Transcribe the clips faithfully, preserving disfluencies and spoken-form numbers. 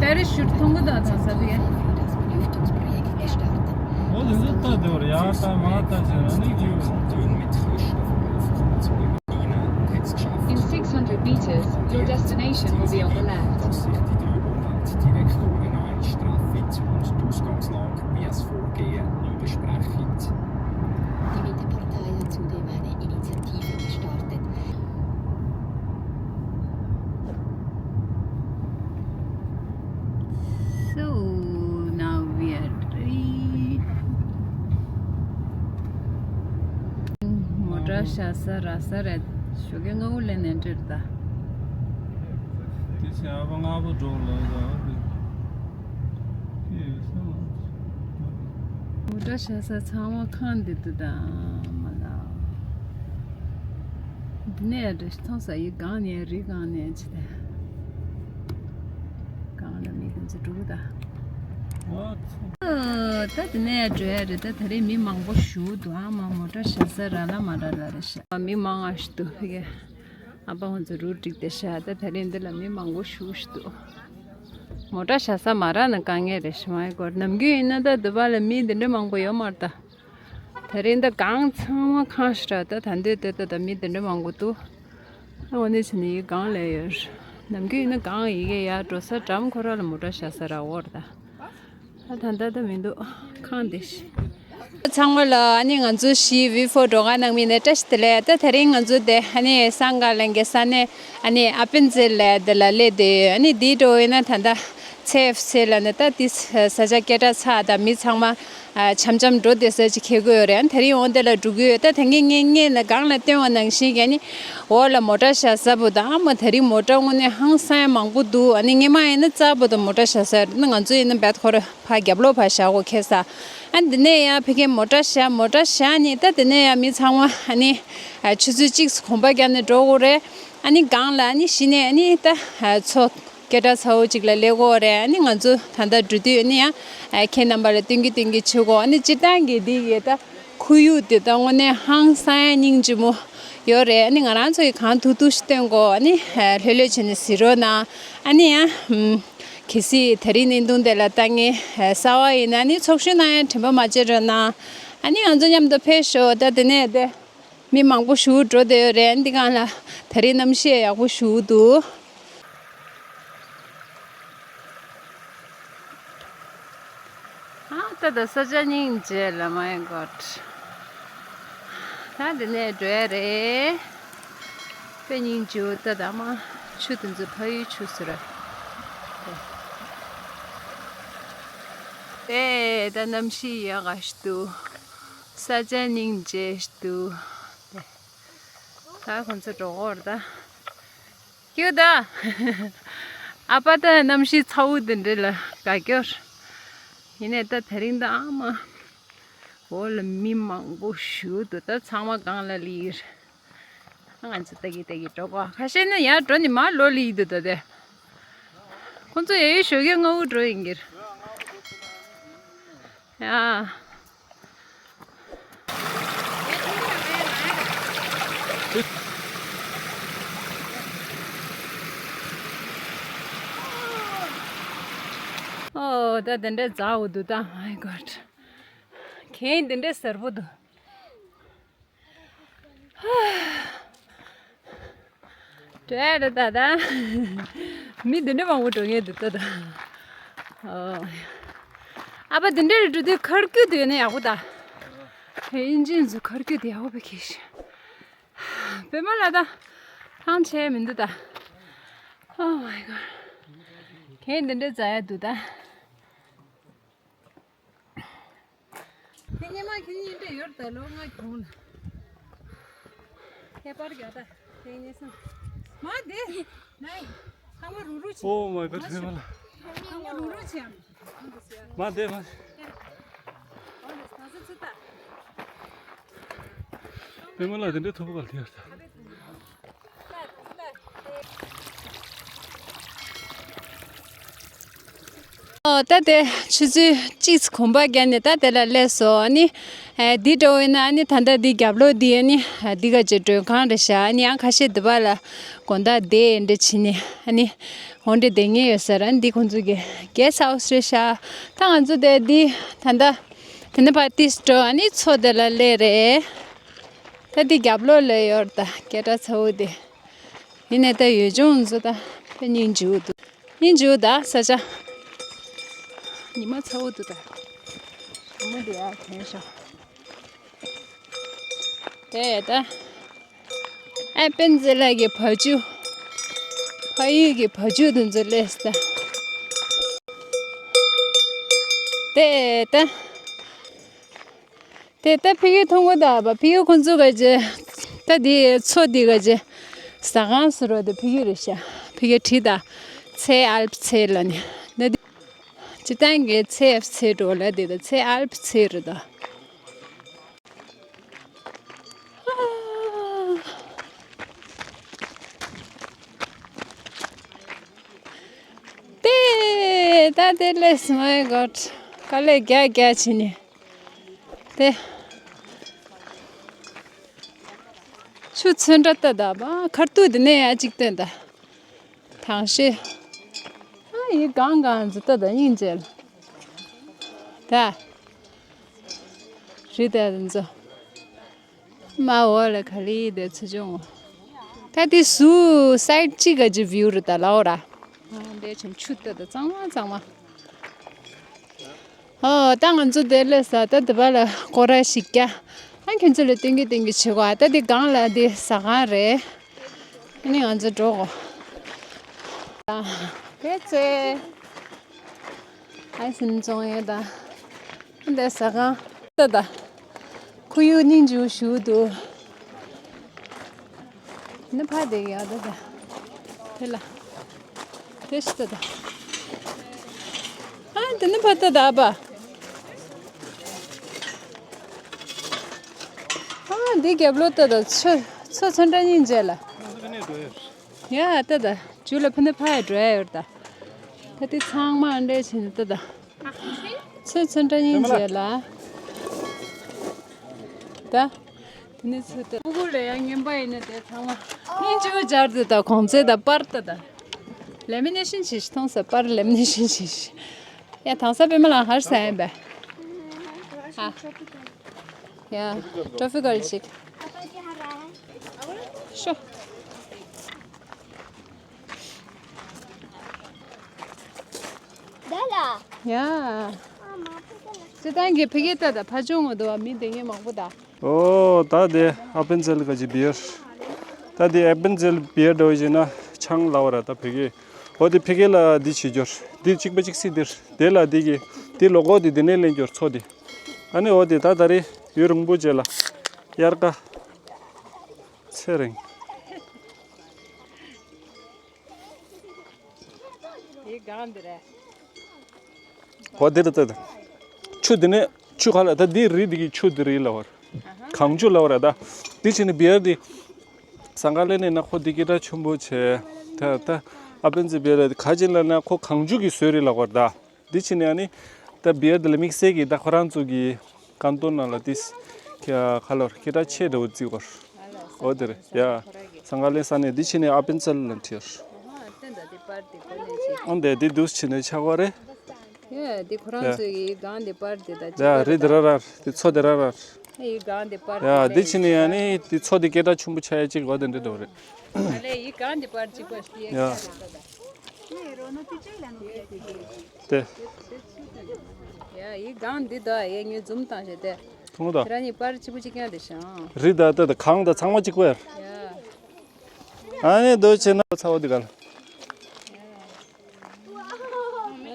Parachute མཐོང་གི་འདུག་ད་ས་དེ། འོ་དེ་ཚོ་ལྟ་དེ་བར་ཡང་ལྟ་མ་ལྟ་ཟེར་ཨ་ནི་གི། In six hundred meters, your destination will be on the left. Die Mittelpartei hat zudem eine Initiative gestartet. So now we are ready. མོ་ཊ་བཞག་ས་རག་ས་རེད། ཞོགས་ཀས་སྔ་པོ་སླེབས་ནས་འདིར་ད། དེ་ཚེ་ཨ་ཕ་སྔ་པོ་འགྲོ་ལ་ཡ་དེ། མོ་ཊ་བཞག་ས་ཚང་མ་ཁང་འདི་འདུག་ད་མ་ལ། འདི་ནས་རེ་མཐོང་ས་ཡི་སྒང་ནས་རི་སྒང་ནས་ཅི་ད། སྒང་ལ་མི་དེ་ཚོ་འགྲོ་གི་ད། ཨོ་ད་དེ་ནས་འགྲོ་ཡ་རེད་ད། ད་རེས་མི་མང་པོ་ཞུགས་འདུག་ཨ་མ་མོ་ཊ་བཞག་ས་རག་ལ་མ་རག་ལ་རེད་ཤག་མི་མང་ང་ཞིག་འདུག་ཕ་གི། ཨ་ཕ་ང་ཚོ་རུ་འགྲིག་བསྡད་ཤག་ད་ད་རེས་འདི་ལ་མི་མང་པོ་ཞུགས་ཤིག་འདུག་མོ་ཊ་བཞག་ས་མ་རག་ན་དཀའ་ངལ་རེད་ཤག་མ་ཡི་གོ་ནམ་རྒྱུན་ཡིན་ན་ད་འདི་པ་ལ་མི་འདི་འདྲ་མང་པོ་ཡོད་མ་རེད་ད། ད་རེས་འདི་སྒང་ཚང་མ་ཁང་ཞིག་ར་ད་ད་འདོད་དེ་ད་ད་མི་འདི་འདྲ་མང་པོ་འདུག་ཨ་འོ་ནི་ཕྱི་ནས་ཡི་སྒང་ལས་ཡོད། ནམ་རྒྱུན་ཡིན་ན་སྒང་ཡི་གེ་ཡར་འགྲོ་ས་འགྲམ་ཁོ་ར་ལ་མོ་ཊ་བཞག་ས་རག་འོ་ར་ད། ད་ད་ལྟ་ད་མི་འདུག་ཁང་དེ་ཤི། ཚང་མ་ལ་ཨ་ནི་ང་ཚོ་བཞི་ཝི་ཧྥོ་འགྲོ་ག་གནང་མི་ནས་བཀྲ་ཤིས་བདེ་ལེགས། ད་དེ་རིང་ང་ཚོ་དེ་ཨ་ནི་སང་ག་ལན་གེ་ས་ནས་ཨ་ནི་ཨ་པན་ཙེ་ལ་དེ་ལ་སླེབས་དེ་ཡོད། ཨ་ནི་དེའི་འགྲོ་ཡིན་ན་ད་ལྟ་ཚེ་ཚེ་ལ་ནི་ད་དེ་ས་ཆ་སྐད་གྲགས་ཚ་ད་མི་ཚང་མ་འཆམ་འཆམ་འགྲོ་བསྡད་ས་ཅིག་ཁེལ་གི་ཡོད་རེད། ཨ་ནི་དེ་རིང་འོང་དེ་ལ་འགྲོ་གི་ཡོད། ད་ད་ངས་ངས་ངས་ལ་སྒང་ལ་བསྟན་བ་ནང་བཞིན་གྱི་ཨ་ནི་འོག་ལ་མོ་ཊ་བཞག་ས་བུ་ད་ཨ་མ་དེ་རིང་མོ་ཊ་དངོས་གནས་ཧང་སང་ཡ་མང་པོ་འདུག་ཨ་ནི་སྔས་མ་ཡིན་ན་རྩ་བུ་ད་མོ་ཊ་བཞག་ས་ཡོད་རེད། ང་ཚོ་ཡིན་ན་བེད་ཁོ་ར། ཕར་རྒྱབ་ལོགས་ཕར་བཞག་གོ་ཁེ་ས། ཨ་འདི་ནས་ཡང་ཕ་གིའི་མོ་ཊ་བཞག་མོ་ཊ་བཞག་ནི་ད་འདི་ནས་ཡང་མི་ཚང་མ་ཨ་ནི་ཆུ་ཚོད་གཅིག་གོམ་པ་བརྒྱབ་ནས་འགྲོ་དགོས་རེད། ཨ་ནི་སྒང་ལ་ཨ་ནི་གཞི་ནས་ཨ་ནི་ད་མཚོ་སྐད་གྲགས་ཚ་བོ་གཅིག་ལ་སླེབས་དགོས་རེད། ཨ་ནི་ང་ཚོ་ད་ལྟ་འགྲོ་དུས་ཨ་ནི་ཡང་ཁྱེད་རྣམ་པ་ལ་སྟོན་གི་སྟོན་གི་བྱེད་དགོས། ཨ་ནི་སྤྱིར་བཏང་གི་འདི་གི་ད་ཁོར་ཡུག་དེ་ད་དངོས་གནས་ཧང་སང་ཡ་སྙིང་རྗེ་མོ་ཡོད་རེད། ཨ་ནི་ང་རང་ཚོ་ཡི་གང་ཐུབ་ཐུབ་ཞིག་སྟོན་དགོས། ཨ་ནི་ལྷོད་ལྷོད་བྱས་ནས་གཟིགས་རོགས་གནང་། ཨ་ནི་ཡང་། གལ་སྲིད་དེ་རིང་བརྙན་ཐུང་དེ་ལ་ལྟ་མཁན་གསར་པ་ཡིན་ན་ནི་ཚོགས་ཞུགས་གནང་ཡ་དྲན་པ་མ་བརྗེད་རོགས་གནང་། ཨ་ནི་ང་ཚོ་མཉམ་དུ་ཕེབས་ཤོག་ད་དེ་ནས་དེ་མི་མང་པོ་ཞིག་འགྲོ་བསྡད་ཡོད་རེད། འདི་སྒང་ལ་དེ་རིང་གནམ་གཤིས་ཡག་པོ་ཞིག་འདུག་ཨ་ད་ད་ས་ཆ་སྙིང་རྗེ་ལ་མའི་གོཌ། ད་འདི་ནས་འགྲོ་ཡ་རེད། དཔེ་སྙིང་རྗེ་པོ་ད་ད་མ་ཆུ་དེ་ཚོ་ཕ་ཡུལ་ཆུ་ཟེར་ར། ཨེ་ད་གནམ་གཤིས་ཡག་ག་ཞིག་འདུག་ས་ཆ་སྙིང་རྗེ་ཞིག་འདུག་ད་ཁོང་ཚོ་འགྲོ་གོ་ར་ད། ཀྱུ་ད། ཨ་ཕ་ད་གནམ་གཤིས་ཚ་བོ་དེ་འདྲ་ལ་དགའ་སྐྱོར། ཡིན་ནའི་ད་དེ་རིང་ད་ཨ་མ། འོ་ལ་མི་མང་པོ་ཞིག་འདུག་ད་ཚང་མ་སྒང་ལ་ལི་ཡིར། ང་ཚོ་ལྟ་གི་ལྟ་གི་འགྲོ་གོ་ཁ་ཤས་ནི་ཡར་འགྲོ་ནི་མར་ལོག་ལི་ཡི་འདུག་ད་དེ། ཁོང་ཚོ་ཡ་ཡི་ཞོགས་ཀས་སྔ་པོ་འགྲོ་ཡིན་གྱིར། ཡ། ཨོ་ད་དེ་འདྲའི་འཛག་འོ་འདུག་ད། མའི་གོཌ། གན་དེ་འདྲའི་གཟར་པོ་འདུག་འགྲོ་ཡ་རེད་ད་ད། མི་འདི་འདྲ་མང་པོ་འགྲོ་ངེས་འདུག་ད་ད། ཨོ། ཨ་ཕ་འདི་འདྲ་རེད་འགྲོ་དུས་ཁར་སྐྱོད་དུ་ཡོད་ན་ཡག་པོ་ད། ཨིན་ཇིན་ཚོ་ཁར་སྐྱོད་དུ་ཡག་པོ་བེ་ཁེ་ཤི། པད་མ་ལ་ད། ཐང་ཆད་མི་འདུག་ད། Oh my god། གན་འདི་འདྲ་ཛ་ཡ་འདུག་ད། ཁྱེད་ཉི་མ་ཁྱེད་ཉིན་འདྲ་ཡོད་ད་ལོ་ང་གྱོང་ན། ཁྱད་པར་གྱོད་ད། ཁྱེད་ཉི་སང་། མ་དེ། ནའི། ཁང་པ་རུ་རུ་ཆེ། Oh my god། པད་མ་ལ། ཁང་པ་རུ་རུ་ཆེ་ཨམ། མ་དེ་མ། ཨོ་ལེ་ས་ས་ཚུ་ད། པད་མ་ལ་དེ་འདྲའི་ཐོབ་ག་ལ་དེ་ཡོད་ད། ཨོ་ད་དེ་ཆུ་ཚོད་གཅིག་གོམ་པ་བརྒྱབ་ནས་ད་དེ་ལ་སླེབས་སོང་། ཨ་ནི་ཨེ་འདི་འགྲོ་འོས་ན་ཨ་ནི་ད་ལྟ་འདི་རྒྱབ་ལོགས་འདི་ཨ་ནི་འདི་ག་ཅེ་མགྲོན་ཁང་རེད་ཤག་ཨ་ནི་ཡང་ཁ་ཤས་འདི་པ་ལ་དགོང་དག་བསྡད་འདྲ་བྱས་ནས་ཨ་ནི་འོང་འདྲ་བསྡད་མཁན་ཡོད་ས་རེད། ཨ་ནི་འདི་ཁོང་ཚོ་གི་གེ་སི་ཧའུ་སི་རེད་ཤག་ད་ང་ཚོ་དེ་འདི་ད་ལྟ་དེ་ནས་ཕར་ཏིས་འགྲོ། ཨ་ནི་མཚོ་དེ་ལ་སླེབས་རེད། ད་འདི་རྒྱབ་ལོགས་ལ་ཡོད་རེད་ད་སྐད་གྲགས་ཚ་བོ་དེ། ཡིན་ནའི་ད་ཡུལ་ལྗོངས་ཚོ་ད་དཔེ་སྙིང་རྗེ་པོ་འདུག་སྙིང་རྗེ་པོ་ད་ས་ཆ། ཉི་མ་ཚ་བོ་འདུག་ད། བུ་མོ་དེ་ཡར་གྱོན་ཤོག་དེ་ད། ཨ་པན་ཙེ་ལ་གི་བ་ཕྱུགས། ཕ་ཡུལ་གྱི་བ་ཕྱུགས་དེ་ཚོ་སླེབས་ད། དེ་ད། དེ་ད་ཕ་གི་མཐོང་གོ་ད་པ། ཕ་གི་ཁོང་ཚོ་ག་ཅེ། ད་དེ་མཚོ་དེ་ག་ཅེ། ཟ་ཁང་ཟེར་བ་དེ་ཕ་གི་རེད་ཤག་ཕ་གི་བྲིས་ད། ཚེ་ཨལ་པ་ཚེ་ལ་ནི། ད་དེ་སྤྱི་བཏང་གི་ཚེ་ཨལ་པ་ཚེ་འགྲོ་ལ་དེ་ད་ཚེ་ཨལ་པ་ཚེ་རེད་ད། དེ་ད་དེ་ལས་མའི་གོ་ཊ་དཀའ་ལས་རྒྱག་རྒྱག་བྱས་ནས་དེ་ཆུ་ཚོན་འདྲ་ལྟ་ད་པ་ཁར་ཏུ་དེ་ནས་ཡ་གཅིག་སྟོན་ད། ཐང་ཤེས། ཨ་ཡི་གང་གང་ཟི་ལྟ་ད་སྙིང་རྗེ་ལ། ད་རི་དེ་ཚོ། མ་འོ་ལ་ག་ལི་དེ་ཚོ་ཅུང་། ད་དེ་སུ་སའིཌ་གཅིག་ག་ཅི་བིའུ་རེད་ད་ལའོ་ར། ཨ་འདྲས་ཆེམ་ཆུ་ལྟ་ད་གཙང་མ་གཙང་མ། ཨོ་ད་ང་ཚོ་དེ་ལས་ས་ད་དེ་བ་ལ་སྐོར་ར་ཞིག་རྒྱག་ཨ་ཁྱོད་ཚོ་ལ་སྟོན་གི་སྟོན་གི་བྱེད་གོ་ཨ་ད་དེ་སྒང་ལ་དེ་ཟ་ཁང་རེད། ཨ་ནི་ང་ཚོ་འགྲོ་གོ་དེ་ཚེ། ཨའི་སིན་བཙོང་ཡས་ད། འདི་ཟ་ཁང་ལྟ་ད། ཁོར་ཡུག་སྙིང་རྗེ་པོ་ཞེ་པོ་འདུག་ནི་ཕ་དེ་གི་ཨ་ད་ད། དེ་ལ། དེ་ཞིག་ལྟ་ད། ཨ་དེ་ནི་ཕ་ལྟ་ད་ཨ་ཕ། ཨ་འདི་རྒྱབ་ལོགས་ལྟ་ད་ཆུ་ཆུ་ཚོན་འདྲ་སྙིང་རྗེ་ལ། ཡ་ལྟ་ད། ཇུ་ལ་ཕ་ནི་ཕ་ཡ་འགྲོ་ཡ་ཡོད་ད། ད་དེ་ཚང་མ་འདྲ་བྱས་ནས་ལྟ་ད། ཚོན་ཚོན་འདྲ་སྙིང་རྗེ་ལ། ད། དེ་ནས་ཚོ་ལྟ། ཕྲུ་གུ་ལ་ཡང་ངན་པ་ཡིན་ན་དེ་ཚང་མ། སྙིང་རྗེ་པོ་སྦྱར་འདུག་ད་གོང་ཚད་ད་པར་ལྟ་ད། ལེ་མི་ནེ་ཤན་བྱེད་ཤི་མཐོང་ས་པར་ལེ་མི་ནེ་ཤན་བྱེད་ཤི། ཡ་དང་ས་པད་མ་ལ་ཧར་ས་ཡིན་པས། ཨ། ཡ། ཊོ་ཕི་གར་ཅིག་ཤོ། ཡ། སྤྱི་བཏང་གི་ཕ་གི་ལྟ་ད་ཕ་ཆུང་ངོ་དུ་བ་མི་དེ་ངའི་མང་པོ་ད། ཨོ་ད་དེ་ཨ་པན་ཙེལ་ག་ཅི་བི་ཡར། ད་དེ་ཨ་པན་ཙེལ་བི་ཡར་འདྲ་བོ་ཞིག་ན་ཆང་ལ་བ་ར་ད་ཕ་གི། ཨོ་དེ་ཕ་གི་ལ་འདི་བྱེད་འགྱུར། འདི་གཅིག་པ་གཅིག་སྲིད་འདིར། དེ་ལ་འདི་གི་འདི་ལོ་གོ་དེ་འདི་ནས་ལེན་འགྱུར་མཚོ་དེ། ཨ་ནི་འོ་དེ་ད་ད་རེ་ཡུན་རིང་པོ་རྗེས་ལ་དབྱར་ཁ་ཚེ་རིང་། དེ་གང་འདི་རེད། འོ་དེ་རེད་ད། ཆུ་དེ་ནས་ཆུ་ག་ལ་ད་འདི་རི་འདི་གི་ཆུ་འདི་རི་ལ་བར། གངས་ཆུ་ལ་བར་ད། འདི་ཕྱིན་ནས་བི་ཡར་འདི། ཟངས་དཀར་ལེན་ནས་ན་ཁོ་འདི་སྐད་གྲགས་ཆེན་པོ་བྱས། ད་ད་ཨ་པན་ཙེ་བི་ཡར་ག་ཅི་ལ་ན་ཁོ་གངས་ཆུ་གི་ཟོས་རི་ལ་བར་ད། འདི་ཕྱིན་ནས་ཨ་ནི། ད་བི་ཡར་འདི་ལ་དམིགས་བསལ་གྱི་ད་ཁོ་རང་ཚོ་གི་ཀན་ཏོན་ནང་ལ་ཏིས། ཁ་ལོར་སྐད་གྲགས་ཆེ་འདྲ་བོ་བརྩི་བར། འོ་དེ་རེད་ཡ། ཟངས་དཀར་ལེན་ས་ནས་འདི་ཕྱིན་ནས་ཨ་པན་ཙལ་ལ་འཁྲིད། ཨོ་དེ་འདི་དུས་ཕྱིན་ནས་ཆགས་པ་རེད། ཡ་འདི་ཁོ་རང་ཚོ་གི་སྒང་འདི་པར་འདི་ད་ཡ་རི་འདི་ར་ར་འདི་མཚོ་འདི་ར་ར། ཡི་གང་དེ་པར་ཡ་དེ་ཕྱིན་ནས་ཡང་ནི་དེ་མཚོ་དེ་སྐད་གྲགས་ཆེན་པོ་ཆགས་ཡ་གཅིག་འོ་དེ་འདྲ་འགྲོ་རེད། ཨ་ལས་ཡི་གང་དེ་པར་གཅིག་པ་ཞིག་ཡ། དེ། ཡ་ཡི་གང་འདི་ད་ཡ་ངས་འཛུམ་བཏང་བྱས་ཏེ། མཐོང་ད། ཁྱེད་རང་གཉིས་པར་གཅིག་པུ་གཅིག་རྐྱང་དེ་ཤང་། རི་ད་ད་ད་གང་ད་ཚང་མ་གཅིག་པ་ཡ། ཡ། ཨ་ནི་འདོད་བྱེད་ན་ཚ་བོ་འདི་ག་ལ། ཨ་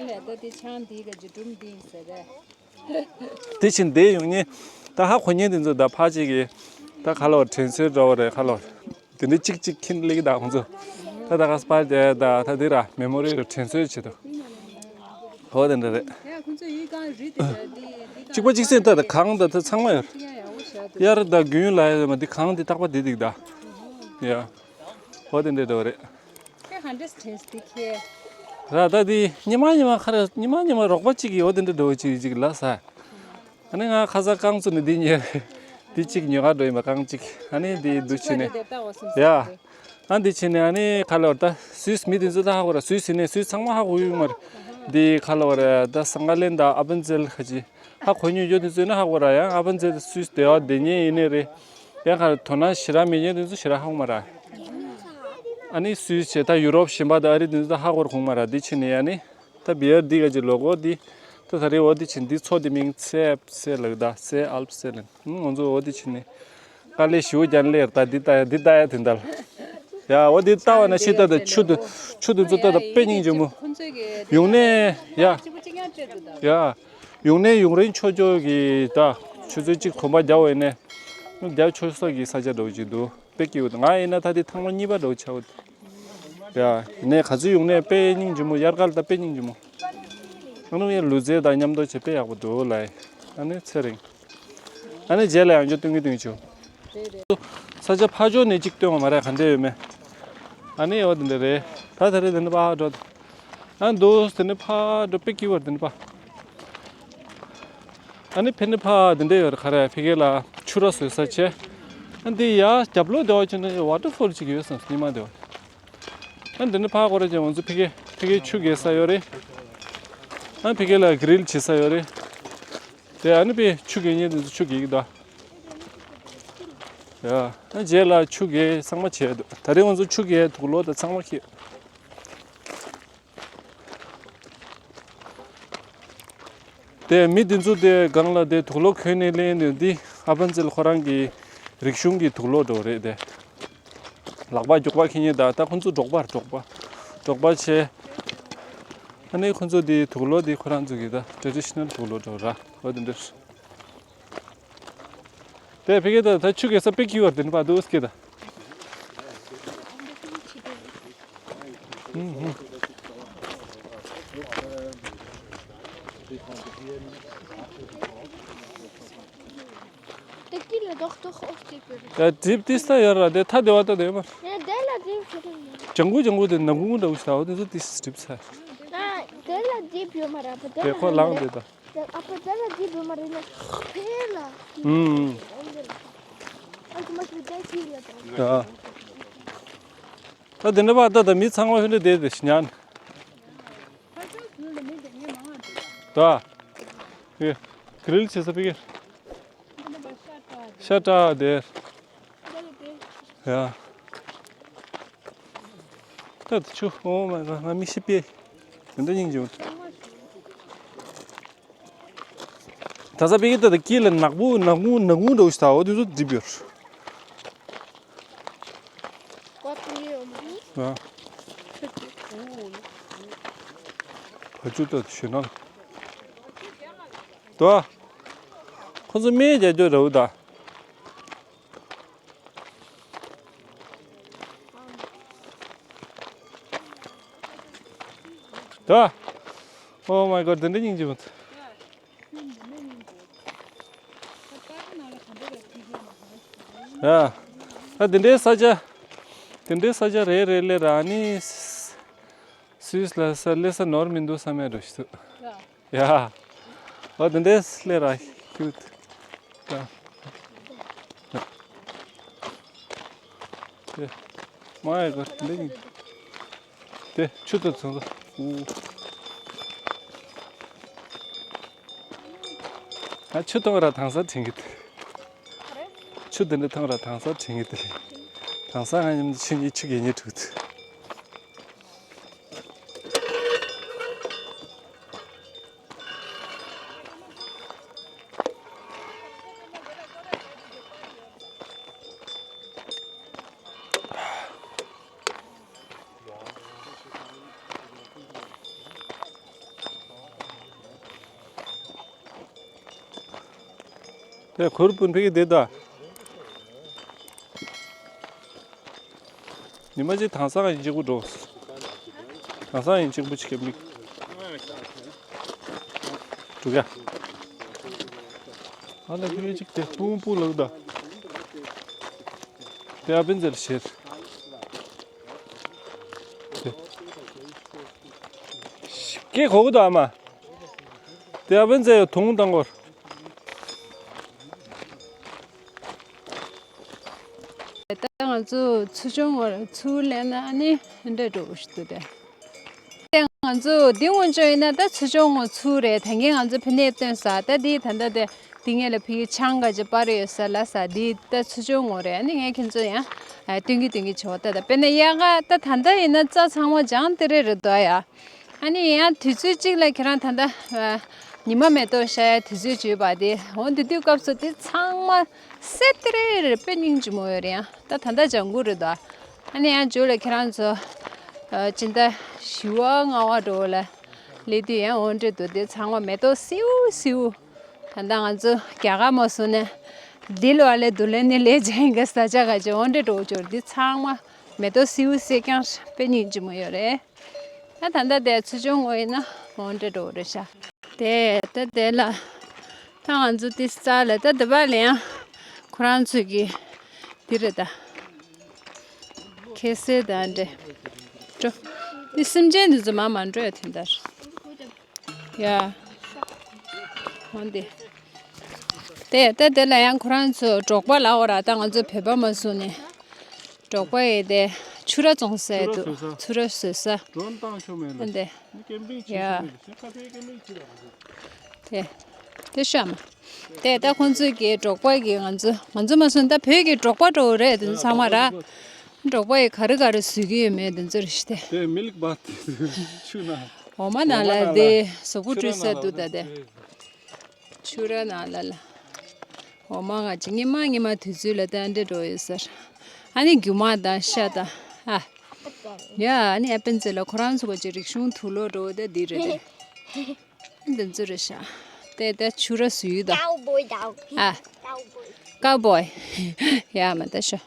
ལས་ད་དེ་ཆང་འདི་ག་ཇི་སྒྲུམ་འདི་ཡིན་ཟེར་རེད། དེ་བཞིན་དེ་ཡོང་ཉེ། ད་ཧ་གོ་ཉེ་དེ་ཚོ་ད་ཕ་གཅིག་གིས་ད་ཁ་ལོ་དྲན་གསོའི་འགྲོ་བ་རེད་ཁ་ལོ། དེ་འདྲ་གཅིག་གཅིག་ཁྱིམ་སླེབས་ཀྱི་ད་ཁོང་ཚོ། ད་ད་ག་སྤར་དེ་ད་ད་དེ་ར་མེ་མོ་རི་རུ་དྲན་གསོའི་ཆེད་དུ། ཧོ་དེ་འདྲ་རེད། ཡ་ཁོང་ཚོ་ཡུལ་གང་རི་དེ་ད་དེ་དེ་གཅིག་པ་གཅིག་སེ་ད་ད་གང་ད་ད་ཚང་མ་ཡོད། ཡར་ད་དགུན་ལ་ཡོད་མ་དེ་གང་དེ་རྟག་པ་དེ་འདུག་ད། ཡ། ཧོ་དེ་འདྲ་འགྲོ་རེད། ཁྱེད་ཧན་ཌེ་སི་ཊེན་སི་དེ་ཁྱེད། ར་ད་དེ་ཉི་མ་ཉི་མ་ཁ་ར་ཉི་མ་ཉི་མ་རོགས་པ་གཅིག་གིས་འོ་དེ་འདྲ་འགྲོ་གཅིག་གཅིག་ལ་ས། ཨ་ནི་ང་ཁ་སང་རྐང་བཙུགས་ནས་འདི་ཉལ་རེད། འདི་གཅིག་ཉོ་ག་འགྲོ་ཡིན་པ་རྐང་གཅིག་ཨ་ནི་འདི་འདུག་བྱས་ནས། ཡ། ཨ་འདི་བྱས་ནས་ཨ་ནི་ཁ་ལོར་ད་སུད་སི་མི་དེ་ཚོ་ད་ཧ་གོ་ར་སུད་སི་ནས་སུད་སི་ཚང་མ་ཧ་གོ་ཡོད་མ་རེད། འདི་ཁ་ལོར་ད་སང་ག་ལེན་ད་ཨ་བན་ཛེལ་ཁ་ཅིག་ཧ་གོ་མྱོང་ཡོད་དེ་ཚོས་ན་ཧ་གོ་ར་ཡང་ཨ་བན་ཛེ་སུད་སི་དེ་བ་དེ་ཉན་ཡིན་ནི་རེད། ཡང་ཁ་དོ་སྣང་ཞེ་དྲག་མེད་མཁན་དེ་ཚོ་ཞེ་དྲག་ཧ་གོ་མ་ར། ཨ་ནི་སུད་སི་བྱས་ད་ཡུ་རོབ་གཞན་པ་དང་ཨ་རི་དེ་ཚོ་ད་ཧ་གོ་ར་གོ་མ་ར་འདི་ཕྱིན་ནས་ཡང་ནི། ད་བི་ཡར་འདི་ག་ཅིག་ལོ་གོ་འདི། ད་ད་རེ་འོ་འདི་ཕྱིན་འདི་མཚོ་འདི་མིང་སེ་ཨལ་པ་སེ་ལབ་ད་སེ་ཨལ་པ་སེ་ལབ། ཧུམ་ང་ཚོ་འོ་འདི་ཕྱིན་ནས། དཀའ་ལས་ཞེ་པོ་རྒྱག་ལེར་ད་འདི་ལྟ་ཡ་འདི་ལྟ་ཡ་དེ་འདྲ་ལ། ཡ་འོ་འདི་ལྟ་བ་ན་ཤི་ད་ད་ཆུ་དུ་ཆུ་དུ་ཚོ་ལྟ་ད་དཔེ་སྙིང་རྗེ་མོ། ཡོང་ནས་ཡ། ཡ། ཡོང་ནས་ཡུན་རིང་ཆོས་ཕྱོགས་ཀྱི་ད་ཆུ་ཚོད་གཅིག་གོམ་པ་རྒྱག་འོས་ནས། རྒྱག་ཆོག་ས་གི་ས་ཆ་འདྲ་བོ་ཅིག་འདུག་དཔེ་སྐྱིད་པོ་འདུག་ང་ཡིན་ན་ད་དེ་ཐེངས་མ་གཉིས་པ་འདྲ་བོ་ཆགས་འདུག་ཡ། ཡིན་ནའི་ག་ཚོད་ཡོང་ནའི་དཔེ་སྙིང་རྗེ་མོ་དབྱར་ཁ་ལ་ད་དཔེ་སྙིང་རྗེ་མོ། ཨ་ནུ་ཡ་ལུས་རྩལ་དང་མཉམ་དུ་བྱེད་དཔེ་ཡག་པོ་འདུག་ལ། ཨ་ནི་ཚེ་རིང་། ཨ་ནི་རྗེས་ལ་ཡང་བསྐྱར་སྟོན་གི་སྟོན་གི་བྱུང་། ས་ཆ་ཕ་ཕྱོགས་ནས་གཅིག་སྟོན་བ་མ་རེད་ག་འདྲ་ཡོད་མེད། ཨ་ནི་འོ་དེ་འདྲ་རེད། ད་ད་རེད་དེ་འདྲ་ཕར་འགྲོ། ཨ་འདུག་དེ་འདྲ་ཕར་འགྲོ་དཔེ་སྐྱིད་པོ་རེད་དེ་འདྲ་ཕར། ཨ་ནི་ཕེ་ནི་ཕ་དེ་འདྲ་ཡོད་རེད་ག་རེ་ཕ་གི་ལ་ཆུ་ར་བཟོས་ས་བྱས། ཨ་འདི་ཡ་རྒྱབ་ལོགས་དེ་བ་ཆུ་ནི་ཝ་ཊར་ཕོལ་ཅིག་ཡོད་བསམ་སྙིང་མ་དེ་བ། ཨ་འདི་ནི་ཕ་གོ་ར་ཅན་ང་ཚོ་ཕ་གི་ཕ་གི་ཆུ་རྒལ་ས་ཡོད་རེད། ཨ་ཕ་གི་ལ་གྷི་རིལ་བྱེད་ས་ཡོད་རེད། དེ་ཨ་ནི་པའི་ཆུ་རྒལ་ཉེ་དེ་ཚོ་ཆུ་རྒལ་གི་འདུག་ཡ་ཨ་རྗེས་ལ་ཆུ་རྒལ་ཚང་མ་བྱས་འདུག་ད་རེས་ང་ཚོ་ཆུ་རྒལ་དུག་ལོག་དང་ཚང་མ་ཁྱེར། དེ་མི་དེ་ཚོ་དེ་སྒང་ལ་དེ་དུག་ལོག་གྱོན་ནས་སླེབས་ནས་འདི་ཨ་བན་ཛེལ་ཁོ་རང་གི་རིག་གཞུང་གི་དུག་ལོག་འགྲོ་རེད་དེ། ལག་པ་རྒྱུག་པ་ཁྱེར་ཉེ་ད་ད་ཁོ་ཚོ་འབྲོག་པ་འབྲོག་པ་འབྲོག་པ་བྱས། ཨ་ནི་ཁོ་ཚོ་དེ་དུག་ལོག་དེ་ཁོ་རང་ཚོ་གི་ད་ཊེ་རེ་ཌི་ཤི་ནལ་དུག་ལོག་འགྲོ་ར་འོ་དེ་འདྲ། དེ་ཕ་གི་ད་ད་ཆུ་རྒལ་ས་དཔེ་སྐྱིད་པོ་རེད་དེ་ནི་པ་འདུག་སྐད་ད། དེ་ཀི་ལ་རྡོག་རྡོག་ཨོ་སྟེ་པོ་རེད། ད་ཌིབ་ཏིས་ད་ཡོད་ར་དེ་ཐ་དེ་བ་ད་དེ་མ། ཡ་དེ་ལ་ཌིབ་ཁྱེད་རང་ཡོད། ལྗང་གུ་ལྗང་གུ་དེ་ནག་གུང་འདྲ་བོ་ཞིག་ད་འོ་དེ་ཚོ་ཏིས་ཌིབ་ས། ན་དེ་ལ་ཌིབ་ཡོད་མ་ར་པ་དེ་དེ་ལ་ཁོ་ལང་དེ་ད། ཨ་ཕ་དེ་ལ་འདི་བུ་མ་རེད་ན། ཕེ་ལ། ཨུམ། ཨ་ཁུ་མ་ཁུ་དེ་ཁི་ལ་དང་། ཡ། ད་དེ་འདྲ་པ་ད་ད་མི་ཚང་མ་ཧུན་དེ་དེ་ཤི་ཉན། ད། ཡེ། གྷི་རིལ་བྱེད་ས་པི་ཀེ། ཤ་ཏྲ་དེ། ཡ། ད་དེ་ཆུ་ཨོ་མ་ག་ང་མི་ཤི་པེ། དེ་འདྲ་སྙིང་རྗེ་མོ། ད་ས་པེ་གི་ད་ད་ཀི་ལ་ནག་པོ་ནག་མོ་ནག་མོ་འདྲ་བོ་ཞིག་ད་འོ་དེ་ཚོ་འགྲིབ་ཡོད། ཨ། བ་ཅུ་ད་ཞུ་ན། དོ། ཁོ་ཚོ་སྨན་རྒྱག་རྒྱུ་རེད་འོ་ད། ད། Oh my god དེ་འདྲ་སྙིང་རྗེ་མོ། ཡ། ད་དེ་འདྲའི་ས་ཆ། དེ་འདྲའི་ས་ཆ་རེ་རེ་ལས་ར་ནི། སུད་སི་ལ་ས་ལས་ས་ནོར་མི་འདུག་བསམ་ཡ་འགྲོ་ཞིག་འདུག་ཡ། ཨོ་དེ་འདྲའི་སླེབས་ར་ཁྱུག་ད། དེ། མ་ཡ་གོ་དེ་འདྲ་ཡིན། དེ་ཆུ་ཏོ་ཚོ། ཨུ། ང་ཆུ་གཏོང་ར་དང་ས་དྲན་གི་འདུག་ཆུ་དེ་འདྲ་ཐང་ར་དྭངས་གསལ་དྲན་གི་དེ། དྭངས་གསལ་ང་མཉམ་དུ་ཆུ་གཉིས་ཆུ་གད་སྙིགས་འཁྲུག་དུས། དེ་གུར་སྤུན་ཕ་གི་བསྡད་ད། ཉི་མ་གཅིག་དྭངས་གཙང་ཡིན་གཅིག་པུ་འགྲོ། དྭངས་གཙང་ཡིན་གཅིག་པུ་ཅིག་གི་མིག་འགྲོ་ཡ། ཨ་ལ་ཁྱོད་ཅིག་དེ་སྤུན་སྤུ་ལགས་ད། དེ་ཨ་ཕན་ཟེར་ཤེར། དེ། སྐད་གོ་གི་འདུག་ཨ་མ། དེ་ཨ་ཕན་ཟེར་ཡོད་དུང་བཏང་གོ། ད་ང་ཚོ་ཚུར་ཕྱོགས་ངོས་ཚུར་སླེབས་ན་ཨ་ནི་འདྲ་འགྲོ་གི་ཞིག་འདུག་དེ། ད་ང་ཚོ་འདི་སྔོན་ཕྱོགས་ཡིན་ན་ད་ཚུར་ཕྱོགས་ངོས་ཚུར་རེད། ད་གིན་ང་ཚོ་ཕ་ནས་སྟོན་ས་ད་འདི་ད་ལྟ་དེ་འདི་ངས་ལ་ཕ་གི་ཆང་ག་ཅིག་པར་ཡོད་ས་ལ་ས་འདི་ད་ཚུར་ཕྱོགས་ངོས་རེད། ཨ་ནི་ངས་ཁྱེད་ཚོ་ཡང་སྟོན་གི་སྟོན་གི་བྱེད་པ་ད་ད་དཔེར་ན་དབྱར་ཁ་ད་ད་ལྟ་ཡིན་ན་རྩྭ་ཚང་མ་ལྗང་སྟེ་རེད་རེད་འདུག་ཡ། ཨ་ནི་ཡང་དུས་ཚོད་གཅིག་ལ་ཁྱེད་རང་ད་ལྟ་ཉི་མ་མེ་ཏོག་ཤར་ཡ་དུས་ཚོད་བྱོས་པ་དེ་འོ་འདི་དུས་སྐབས་སུ་དེ་ཚང་མ་སེ་ཏི་རེ་རེ་དཔེ་སྙིང་རྗེ་མོ་ཡོད་རེད། ཡང་ད་ད་ལྟ་ལྗང་གུ་རེད་དོ། ཨ་ནི་ཡང་ཇོ་ལ་ཁྱེད་རང་ཚོ་སྤྱི་ཟླ་བཞི་པ་ལྔ་པ་འགྲོ་ལ་སླེབས་དུས་ཡང་འོ་འདྲེ་འདུག་དེ་ཚང་མ་མེ་ཏོག་སེའུ་སེའུ། ད་ལྟ་ང་ཚོ་རྒྱ་གར་མ་སོང་ནས་འདི་ལོ་ཨ་ལེ་འདུག་ལེ་ནི་ལེ་ཇེན་ག་ས་ཆ་ག་ཅེ་འོ་འདྲེ་འགྲོ་ཇོ་འདི་ཚང་མ་མེ་ཏོག་སེའུ་སེ་ཀྱང་དཔེ་སྙིང་རྗེ་མོ་ཡོད་རེད། ད་ད་ལྟ་དེ་ཚུར་ཕྱོགས་ངོས་ཡིན་ན་འོ་འདྲེ་འགྲོ་རེད་ཤག་དེ་ད་དེ་ལ་ད་ང་ཚོ་དེ་རྩ་ལ་ད་དེ་བ་ལ་ཡང་ཁོ་རང་ཚོས་ཀྱི་དེ་རེད་ད། ཁེ་སེ་ད་འདྲེ་འགྲོ། དེ་སེམས་ཅན་འདི་ཚོ་མ་མ་འགྲོ་ཡ་དེ་འདྲ་ཡ། འོ་འདི་དེ་ད་དེ་ལ་ཡང་ཁོ་རང་ཚོ་འབྲོག་པ་ལ་འོ་ར་ད་ང་ཚོ་བོད་པ་མ་སུ་ནས། འབྲོག་པ་ཡི་དེ་ཆུ་ར་བཙོང་ས་ཡི་འདུག་ཆུ་ར་བཟོ་ས། ཌོན་བཏང་ཆོག་མེད་ལ། འདི། ནི་ཀེམ་པིང་བྱེད་ཡ། ཆོག་མེད་ལ་ཤ་ཁ་ཕའི་ཀེམ་པིང་བྱེད་ལ། དེ། དེ་ཤ་མ། དེ་ད་ཁོང་ཚོས་ཀྱི་འབྲོག་པ་གི་ང་ཚོ་ང་ཚོ་མ་སོན་ད་བོད་ཀྱི་འབྲོག་པ་འགྲོ་རེད་དེ་ཚོ་ཚང་མ་ར། འབྲོག་པ་ཡི་ག་རེ་ག་རེ་བཟོས་ཀྱི་ཡོད་མེད་དེ་ཚོ་རེད་ཤི་དེ། དེ་མིལ་ཀི་བཱ་ཆུ་ན། འོ་མ་ནང་ལ་དེ་གཟུགས་པོ་བཀྲུས་ས་འདུག་ད་དེ། ཆུ་ར་ནང་ལ་ལ། འོ་མ་ང་ཅི་ཉི་མ་ཉི་མ་དུས་ཚོད་ལ་ཏན་ཏན་འགྲོ་ཡོད་ཟེར། ཨ་ནི་རྒྱུ་མ་དང་ཤ་དང་ཨ། ཡ་ཨ་ནི་ཨ་ཕན་ཚེ་ལ་ཁོ་རང་ཚོ་ག་ཅི་རིག་གཞུང་དུག་ལོག་འགྲོ་དེ་འདི་རེད་དེ། འདི་ཚོ་རེད་ཤག་དེ་དེ་ཆུ་ར་སུ་ཡོད་དང་། Cowboy dog. ཨ། Cowboy. ཡ་མ་ད་ཤོ།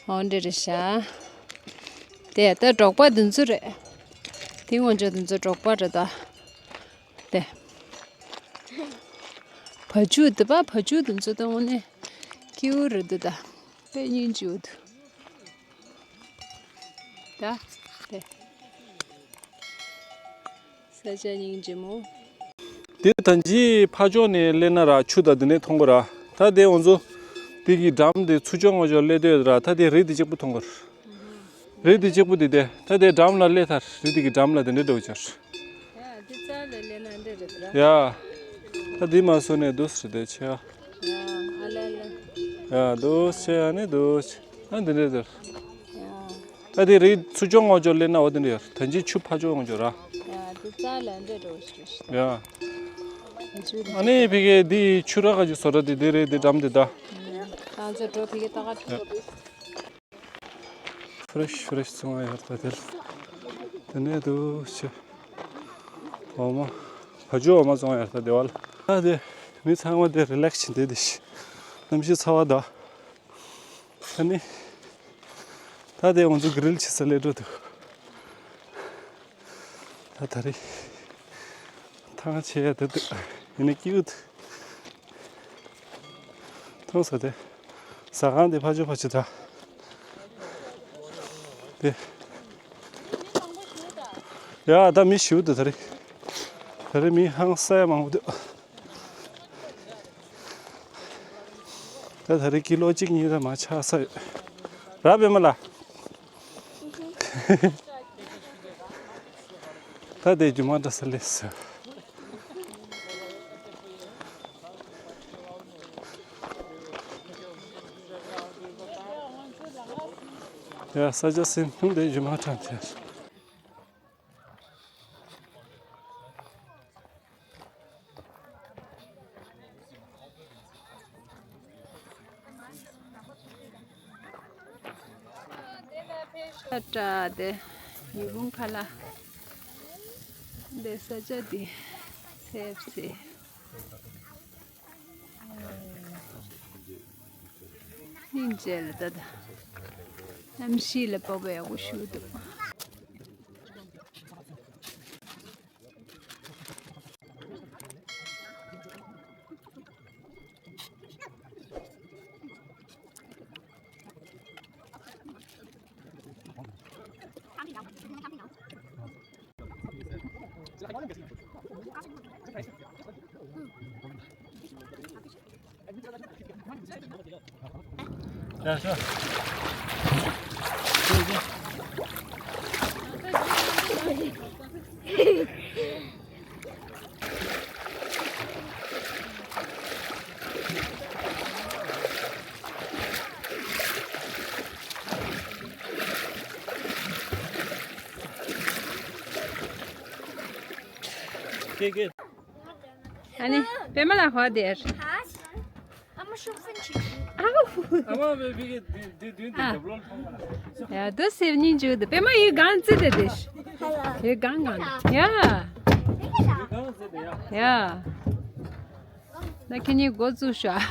འོ་འདི་རེད་ཤག་དེ་དེ་འབྲོག་པ་འདི་ཚོ་རེད། དེ་སྔོན་ཆད་འདི་ཚོ་འབྲོག་པ་རེད་ད། དེ། བ་ཕྱུགས་འདི་པ་བ་ཕྱུགས་འདི་ཚོ་ད་དངོས་གནས་སྐྱིད་པོ་རེད་འདུག་ད། དཔེ་སྙིང་རྗེ་པོ་འདུག་ད། དེ། ས་ཆ་སྙིང་རྗེ་མོ། དེ་ད་ཅི་ཕ་ཕྱོགས་ནས་སླེབས་ན་ར་ཆུ་དང་འདི་ནས་མཐོང་གི་ར། ད་དེ་ང་ཚོ་དེ་གི་འགྲམ་དེ་ཚུར་ཕྱོགས་ངོས་ཕྱོགས་སླེབས་དུས་ར་ད་དེ་རི་དེ་གཅིག་པུ་མཐོང་གི་ར། རི་དེ་གཅིག་པུ་དེ་དེ་ད་དེ་འགྲམ་ལ་སླེབས་ཐར་རི་དེ་གི་འགྲམ་ལ་དེ་འདྲ་འགྲོ་ཆར། ཡ་འདི་རྩ་ལ་སླེབས་ན་འདི་རེད་དེ་ར། ཡ། ད་འདི་མ་སོ་ནས་འདུག་སེ་དེ་ཆེ་བ། ཡ་ཨ་ལ་ལ། ཡ་འདུག་སེ་ཨ་ནི་འདུག་སེ་ཨ་འདི་འདྲ་དེ་ར། ཡ། ད་དེ་རི་ཚུར་ཕྱོགས་ངོས་ཕྱོགས་སླེབས་ན་འོ་དེ་འདྲ་ཡོད་ད་ཅི་ཆུ་ཕ་ཕྱོགས་ངོས་ཕྱོགས་ར། ཡ་འདི་རྩ་ལ་འདི་འགྲོ་ཞིག་ཡ། ཨ་ནི་ཕ་གི་འདི་ཆུ་ར་ག་ཅིག་བཟོ་གྲྭ་དེ་དེ་རེད་དེ་འགྲམ་དེ་ད། ང་ཚོ་འགྲོ་ཕ་གི་ད་ག་ཡ། འགྲོ། ཕི་རེ་ཤི་ཕི་རེ་ཤི་བཙོང་ཡ་ཡོད་པ་དེ་ལ། དེ་ནས་འདུག་སེ། འོ་མ། བ་ཕྱུགས་འོ་མ་བཙོང་ཡ་ཡོད་ད་དེ་བ་ལ། ད་དེ་མི་ཚང་མ་དེ་རི་ལེག་སི་བྱེད་འདི་དེ་ཤི། གནམ་གཤིས་ཚ་བ་ད། ད་ནི། ད་དེ་ང་ཚོ་གི་རིལ་བྱེད་ས་སླེབས་འགྲོ་འདུག་ད་ད་རེས། ཐང་ཆད་ཡ་དེ་འདུག་ཡིན་ནའི་སྐྱིད་པོ་འདུག་མཐོང་ས་དེ། ཟ་ཁང་དེ་ཕ་ཆུ་ཕ་ཆུ་ད། དེ། ཡ་ད་མི་ཞིག་འདུག་ད་རེས། ད་རེས་མི་ཧང་སང་མང་པོ་འདུག་ད་ད་རེས་ཀི་ལོ་གཅིག་གཉིས་ད་མ་ཆག་ས་ཡོད། ར་བེ་མ་ལ། ད་དེ་རྒྱུ་མ་འདྲ་ས་སླེབས་སོང་། ཡ་ས་ཆ་སེམས་ཐུང་དེ་ཞུ་མ་དྲན་ཆེ། ཏྲ་དེ་ཡུ་བུང་ཁ་ལ་དེ་ས་ཆ་དེ་ཚེབ་ཚེ། ཨིན་ཇེ་ལ་ད་ད་གནམ་གཤིས་ལ་དཔག་པའི་ཡག་པོ་ཞུ་འདུག་ཨ་ནི་པད་མ་ལགས་ཧོ་དེར། ཨ་མ་ཤོག་ཟན་ཆིག་ཨ་མ་བེ་བི་གེ་དེ་དེ་དེ་དེ་ཨ། དེ་བློ་ལ་ཐོངས་པ་ལ། ཡ་དུ་སེར་སྙིང་རྗེ་དུ་པད་མ་ཡི་གང་ཙི་དེ་དེ་ཤི། ཡི་གང་གང་ཡ། ཡི་གང་ཙི་དེ་ཡ། ཡ། ན་ཁྱེད་གཉིས་འགོ་བཙུགས་ཤོག་ཨ།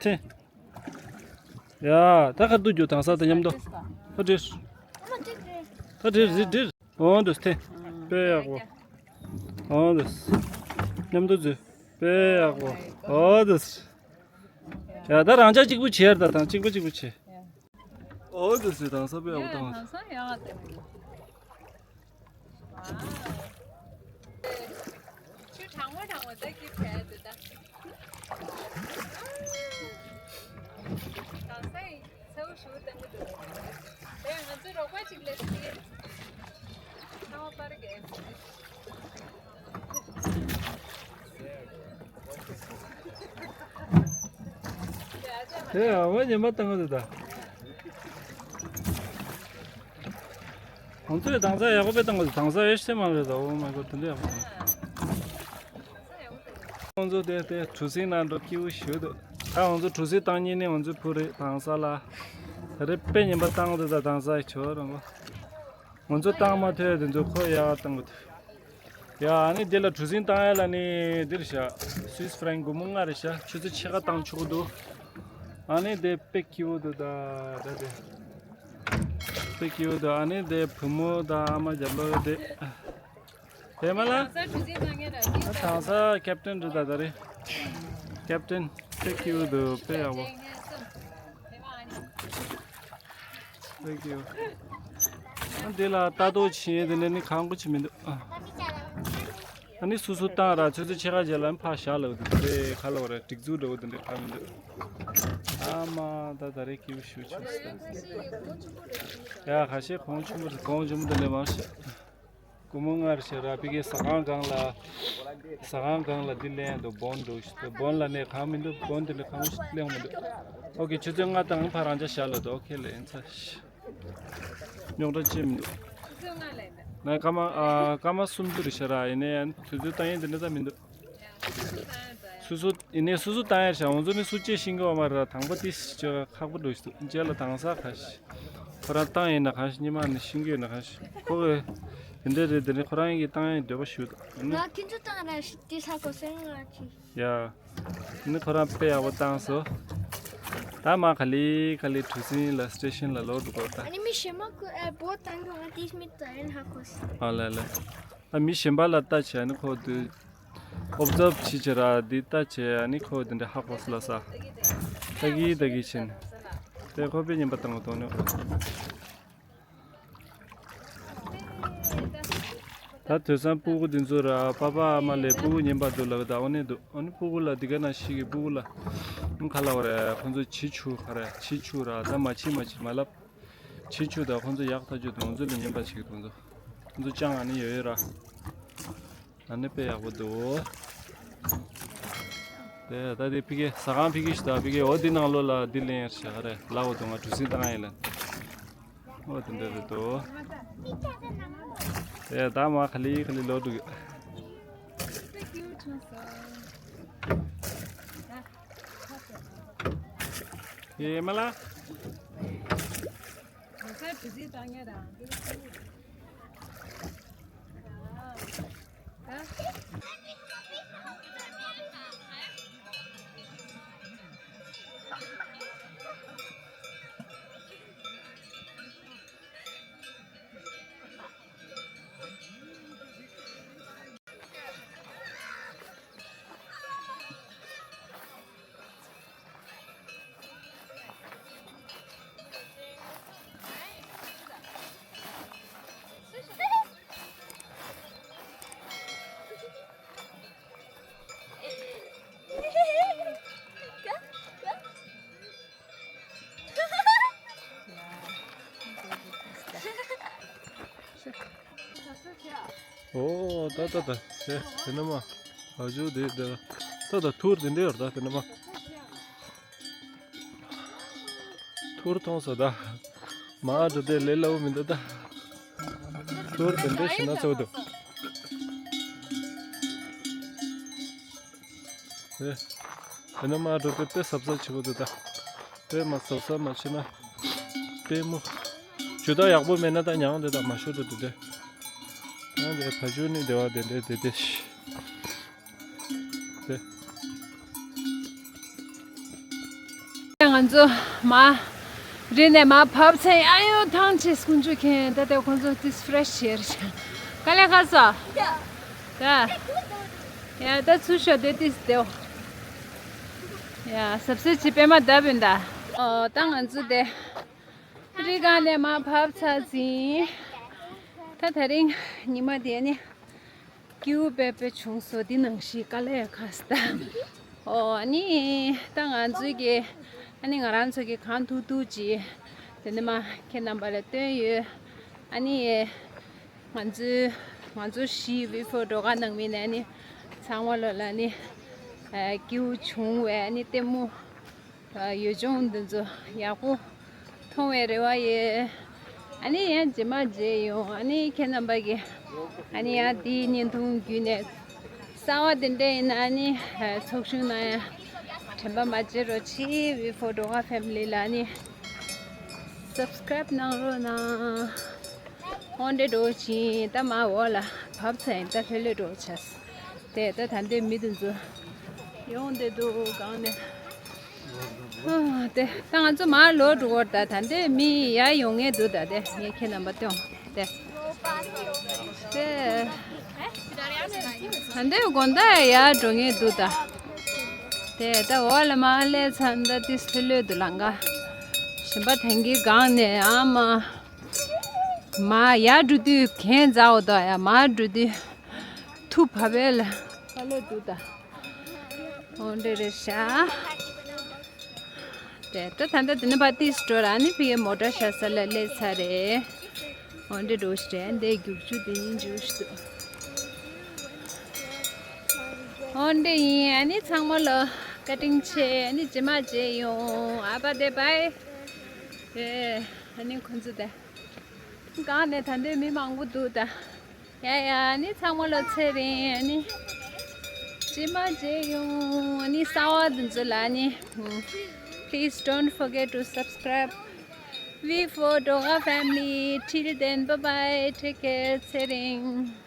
ཐེ། ཡ་ད་ཁ་ཐུག་རྒྱུ་དང་ས་དང་མཉམ་དུ། ཧོ་དྲིར། ཧོ་དྲིར་རི་དྲིར། འོང་དུས་ཐེ། དཔེ་ཡག་པོ། འོང་དུས། མཉམ་དུ་འཛུལ། དཔེ་ཡག་པོ། འོང་དུས། ཡ་ད་རང་ཅག་གཅིག་པུ་བྱེད་ད་དང་གཅིག་པུ་གཅིག་པུ་བྱེད། འོང་དུས་དང་ས་དཔེ་ཡག་པོ་དང་། ཆུ་གྲང་མོ་གྲང་མོ་ད་ཀི་ཕེ་དུ་ད། དང་ས་ཡི་ཚ་བོ་ཞུ་བཏང་གི་འདུག་དེ་ང་ཚོའི་རོགས་པ་ཅིག་སླེབས་ཀྱི། ཚ་བོ་པར་གས། དེ་ཨ་བ་ཉི་མ་བཏང་གི་འདུག་ད། ང་ཚོས་དང་ས་ཡག་པོ་དཔེ་བཏང་གི་འདུག་དང་ས་ཨེ་ཤེ་མ་རེད་ད། Oh my God དེ་འདྲ་ཡག་པོ་བཏང་། ང་ཚོ་དེ་དེ་གྲུ་གཟིངས་ནང་འགྲོ་སྐྱིད་པོ་ཞུ་འདུག་ད་ང་ཚོ་གྲུ་གཟིངས་བཏང་ཉིན་ནི་ང་ཚོའི་བུ་རེད་དང་ས་ལ། ད་རེས་དཔེ་ཉིན་པ་བཏང་འདུག་ད་དང་ས་ཡི་ཆོ་རང་གོ། ང་ཚོ་བཏང་མ་ཐུབ་དེ་ཚོ་ཁོ་ཡག་བཏང་གི་འདུག་ཡ་ཨ་ནི་འདི་ལ་གྲུ་གཟིངས་བཏང་ཡ་ལ་ནི་འདིར་བཞག་སུད་སི་ཧྥ་རན་སྒོར་མོ་ལྔ་རེ་བཞག་ཆུ་ཚོད་ཕྱེད་ཀ་བཏང་ཆོག་གི་འདུག་ཨ་ནི་དེ་དཔེ་སྐྱིད་པོ་འདུག་ད་ད་དེ། དཔེ་སྐྱིད་པོ་འདུག་ཨ་ནི་དེ་བུ་མོ་དང་ཨ་མ་རྒྱབ་ལོགས་དེ། དེ་མ་ལ། ཨ་དང་ས་ཀེབ་ཏན་རེད་ད་ད་རེད། ཀེབ་ཏན་དཔེ་སྐྱིད་པོ་འདུག་དཔེ་ཡག་པོ། Thank you. ཨ་འདི་ལ་ལྟ་རྟོག་བྱེད་ཡས་དེ་འདྲ་ནི་གང་གོ་ཅི་མི་འདུག་ཨ་ནི་སོ་སོ་བཏང་ར་ཆུ་ཚོད་ཕྱེད་ཀ་རྗེས་ལ་ཕར་བཞག་ལབ་འདུག་དེ་ཁ་ལ་བ་ར་སྒྲིག་འཛུགས་འདྲ་བོ་དེ་འདྲ་གང་མི་འདུག་ཨ་མ་ད་ད་རེས་སྐྱིད་པོ་ཞུ་ཆུག་ས། ཡ་ཁ་ཤས་གོང་ཆུང་པོ་རེད། གོང་ཆུང་པོ་དེ་འདྲ་མང་ཤག་སྒོར་མོ་ལྔ་རེ་བྱས་ར་ཕ་གིའི་ཟ་ཁང་སྒང་ལ། ཟ་ཁང་སྒང་ལ་འདི་ལེན་འདུག་བོན་འདུག་བོན་ལ་ནས་གང་མི་འདུག་བོན་འདི་ལ་གང་ཞིག་ལེན་མི་འདུག་ཨོ་ཁེ་ཆུ་ཚོད་ལྔ་དང་ཕར་རང་ཅག་ཞག་ལ་འདུག་ཨོ་ཁེ་ལེན་ཚ། རྙོག་དྲ་ཅི་མི་འདུག་ཆུ་ཚོད་ལྔ་ལེན་འདུག་ང་སྐར་མ་ཨ་སྐར་མ་གསུམ་དུ་རེ་བྱས་ར་ཡིན་ནའི་ཡང་དུས་ཚོད་བཏང་ཡས་འདི་འདྲ་ད་མི་འདུག་སུ་སུ་ཡིན་ནའི་སུ་སུ་བཏང་ཡར་བཞག་ང་ཚོ་ནི་སུ་གཅེས་ཤིང་གི་འོ་མ་ར་དང་པོ་ཏི་ཅོ་ཁག་པོ་འགྲོ་ཞིག་འདུག་རྗེས་ལ་དང་ས་ཁ་ཤས་ཁོ་རང་བཏང་ཡིན་ན་གང་ཞིག་ཉི་མ་ནི་ཤིང་གི་ཡོད་ན་གང་ཞིག་ཁོ་གི་དེ་འདྲ་རེད། དེ་ནི་ཁོ་རང་གི་བཏང་ཡིན་འདོད་པ་ཞུ་འདུག་ང་ཁྱེད་ཚོ་བཏང་ར་ཏི་ས་གོ་སེང་ང་ཅི་ཡ་ནི་ཁོ་རང་དཔེ་ཡག་པོ་བཏང་སོ། ད་མ་ག་ལི་ག་ལི་གྲུ་གཟིངས་ལ་སི་ཊེ་ཤན་ལ་ལོག་འགྲོ་དགོས་ད། ཨ་ནི་མི་གཞན་མ་ཁོ་ཨེ་བོ་བཏང་གི་ང་ཏིས་མི་ཏ་ཡན་ཧ་གོ་སི། ཨ་ལ་ལ། ཨ་མི་གཞན་པ་ལ་ལྟ་བྱས་ནི་ཁོ་དུ། ཨོབ་ཛརབ་བྱེད་བྱེད་ར་འདི་ལྟ་བྱེད་ཨ་ནི་ཁོ་འདི་འདྲ་ཧ་གོ་སི་ལ་ས། ལྟ་གི་ལྟ་གི་བྱེད་ནི། དེ་ཁོ་པའི་ཉན་པ་བཏང་གི་དོན་ནི། ད་དུས་སང་སྤུ་གུ་འདི་ཚོ་ར་པ་ཕ་ཨ་མ་ལས་སྤུ་གུ་ཉན་པ་འདུག་ལབ་ད་ཨོ་ནི་འདུག་ཨོ་ནི་སྤུ་གུ་ལ་འདི་ག་ན་ཤི་གི་སྤུ་གུ་ལ་ཁ་ལ་བ་ར་ཁོ་ཚོ་བྱི་ཆུ་ཁ་ར་བྱི་ཆུ་ར་ད་མ་བྱི་མ་བྱི་མ་ལབ་བྱི་ཆུ་ད་ཁོ་ཚོ་ཡག་ཐག་ཆོད་དུ་ང་ཚོ་ལ་ཉན་པ་བྱེད་གི་འདུག་ཁོ་ཚོ་ཅང་ཨ་ནི་ཡོད་ཡོད་ར། ཨ་ནི་དཔེ་ཡག་པོ་འདུག་དེ་ད་དེ་ཕི་གེ་ཟ་ཁང་ཕི་གེ་ཞིག་ད་ཕི་གེ་འོ་དེ་ནང་ལོགས་ལ་དེ་ལེན་ཡར་བྱ་ག་རེ་ལ་འོ་དུ་ང་གྲུ་གཟིངས་བཏང་ཡིན་ལ། འོ་དེ་འདྲ་རེད་དོ། དེ་ད་མ་ག་ལེ་ག་ལེ་ལོག་འགྲོ་གི། ཡེ་མ་ལ། ཨོ་ད་ད་ད་དེ་དེ་ནི་མ་ཨ་ཇུ་དེ་དེ་ད་ད་ཐུར་དེ་འདྲ་ཡོད་ད་དེ་ནི་མ་ཐུར་མཐོང་ས་ད་མ་འགྲོ་དེ་ལས་སླ་བོ་མི་འདུག་ད་ཐུར་དེ་འདྲ་ཞིག་ན་ཚོགས་འདུག་དེ་ནི་མ་འགྲོ་དེ་དཔེ་གཟབ་གཟབ་བྱེད་དགོས་འདུག་ད། དཔེ་མ་གཟབ་གཟབ་མ་བྱེད་ན། དཔེ་མོ། ཇུ་ད་ཡག་པོ་མེད་ན་ད་མྱང་དེ་ད་མ་ཤོར་འགྲོ་དེ་དེ། ཡང་དེ་ཕ་ཇུ་ནི་དེ་བ་དེ་འདྲ་དེ་དེ་ཤི། དེ། ང་ཚོ་མ་རི་ནས་མ་བབས་ཚེ་ཨ་ཡོ་ཐང་ཆེ་སྐུ་མཇུག་མཁན་ད་ལྟ་ཁོང་ཚོ་ཏིས་ཕྲེ་ཤི་ཡེར་ཤ་ག་ལེ་ག་ས། ད། ཡ་ད་ཚུར་ཤོག་དེ་ཏིས་དེའོ། ཡ་ཟབ་སེ་ཅི་པད་མ་ད་བིན་ད། ཨོ་ད་ང་ཚོ་དེ་རི་སྒང་ནས་མ་བབས་ཚར་ཟིན། ད་དེ་རིང་ཉི་མ་དེ་ནི་སྐྱིད་པོ་དཔེ་དཔེ་བྱུང་སོང་། འདི་ནང་བཞིན་དཀའ་ལས་ཁག་སྟབས། ཨོ་ཨ་ནི་ད་ང་ཚོའི་གི་ཨ་ནི་ང་རང་ཚོ་གི་གང་ཐུབ་ཐུབ་ཅིག་དེ་ནི་མ་ཁྱེད་རྣམ་པ་ལ་སྟོན་ཡོད། ཨ་ནི་ང་ཚོའི་ང་ཚོ་བཞི་བི་ཕོར་སྒྲོལ་དཀར་ནང་མི་ནས་ཨ་ནི་ཚང་མ་ལོ་ལ་ནི་སྐྱིད་པོ་བྱུང་བས་ཨ་ནི་ལྟད་མོ། ཡུལ་ལྗོངས་འདི་ཚོ་ཡག་པོ་མཐོང་བའི་རེ་བ་ཡོད། ཨ་ནི་ཡང་རྗེས་མ་མཇལ་ཡོང་། ཨ་ནི་ཁྱེད་རྣམ་པ་གིས་ཨ་ནི་ཡང་འདིའི་བརྙན་ཐུང་བརྒྱུད་ནས་གསར་པ་དེ་འདྲ་ཡིན་ན་ཨ་ནི་ཚོགས་ཞུགས་གནང་ཡ་དྲན་པ་མ་བརྗེད་རོགས་གྱིས། བི་ཕོར་སྒྲོལ་དཀར་ཕེ་མི་ལི་ལ་ཨ་ནི་སབ་སི་ཀ་རའིབ་གནང་རོགས་གནང་། འོ་འདྲེ་འགྲོ་ཕྱིན་ད་མ་འོག་ལ་བབས་ཚེ་ད་ལྷོད་ལྷོད་འགྲོ་བྱས། དེ་ད་ད་འདྲེ་མི་དེ་ཚོ་ཡོང་བསྡད་འདུག་གང་ནས། ཨ་དེ་ད་ང་ཚོ་མར་ལོག་འགྲོ་བར་ད་ད་འདྲེ་མི་ཡར་ཡོང་ངེས་འདུག་ད་དེ་ངས་ཁྱེད་རྣམ་པ་སྟོན་དེ། དེ་ད་འདྲེ་དགོང་དག་ཡར་འགྲོ་ངེས་འདུག་ད། དེ་ད་འོག་ལ་མར་སླེབས་ཚར་ད་ཏིས་ལྷོད་ལྷོད་འདུག་ལང་ག་གཞན་པ་དེང་གི་གང་ནས་ཨ་མ། མ་ཡར་འགྲོ་དུས་གན་འཛའོ་ད་ཡ་མར་འགྲོ་དུས་ཐུ་བ་བེ་ལ་ཧ་ལོ་དུ་ད། འོ་འདྲེ་རེད་ཤག་དེ་ད་ད་ད་དེ་ནི་བ་ཏིས་འགྲོ་ར་ནི་ཕི་ཡེ་མོ་ཊ་ཤ་ས་ལ་སླེབས་ཚར་རེད། འོ་འདྲེ་འགྲོ་ཤི་རེད་འདི་རྒྱུག་ཆུ་དེ་ཡིན་འཇུ་ཤི་དུ། འོ་འདྲེ་ཡིན་ཨ་ནི་ཚང་མ་ལོ་བཀའ་དྲིན་ཆེ་ཨ་ནི་རྗེས་མ་མཇལ་ཡོང་ཨ་བ་དེ་བའི། ཨེ་ཨ་ནི་ཁོང་ཚོ་དེ། གང་ནས་ད་འདོད་མི་མང་པོ་འདུག་ད། ཡ་ཡ་ནི་ཚང་མ་ལོ་ཚེ་རིང་ནི། ཅི་མ་བརྗེད་ཡོང་ནི་གསར་པ་འདི་ཚོ་ལ་ནི། Please don't forget to subscribe V for Doga family. Till then, bye bye. Take care. ཚེ་རིང་།